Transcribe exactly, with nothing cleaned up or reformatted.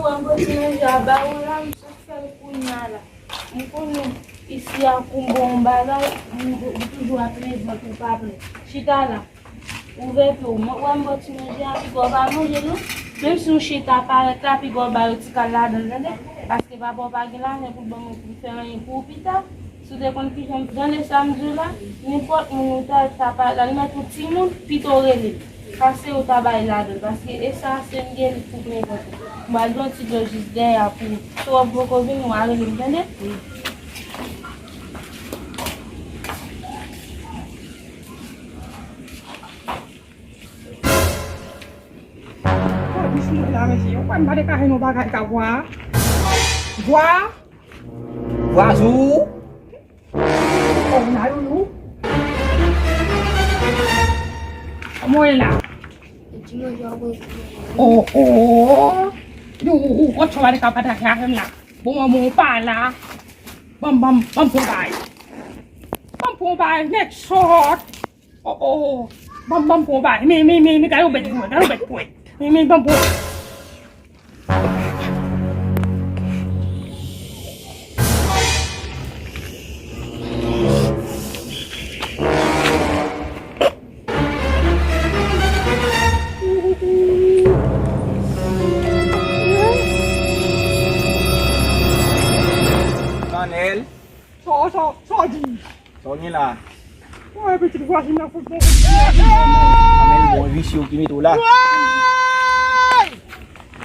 Mwen pran ti manje a ba ou la, m sot fè l kounya la. M konnen isi a kou bon bagay, m, ou toujou ap plen vant ou pa plen. Chita la. Ouvè pye w. Mwen, wè m ba w ti manje a, piga w pa manje non. Menm si w chita parèt la, piga w ba yo ti kal ladan l, tande? Paske papa w pa gen lajan pou l ban mwen pou m fè anyen pou ou pita. Si w te konn kijan m tande sa m di w la, nenpòt moun ou ta, ta pale, al mèt ou timoun, pito w rele l. Pase ou ta bay ladan l, paske e sa se m gen li pou nenpòt. M al yon ti dlo jis dèyè a pou ou. Si w ap poko vini, w a rele m, tande? Pòlis mwen la, mesye. Ou kwè m pa te ka jwenn yon bagay ka vwa? Vwa? Vwa sou? Oh, na yo, yo. Kòman w ye la? Oh, oh, oh. Yo, ou, ou, ou, ou pa te ka pataje avè m la. Bon, mwen, mwen, ou pa la. Ban m, ban m, ban m pran bay. Ban m pran bay, nèg sòt. Oh, oh, oh. Ban m, ban m pran bay. Men, men, men, men, gade yon bèt pou mwen, gade yon bèt pou mwen. Men, men, ban m pran. Kanèl. Sa, sa, sa w di? Sa w gen la? Woy, pitit vwazen nan fout bon. A, men bon visye w ki mete w la. Woy!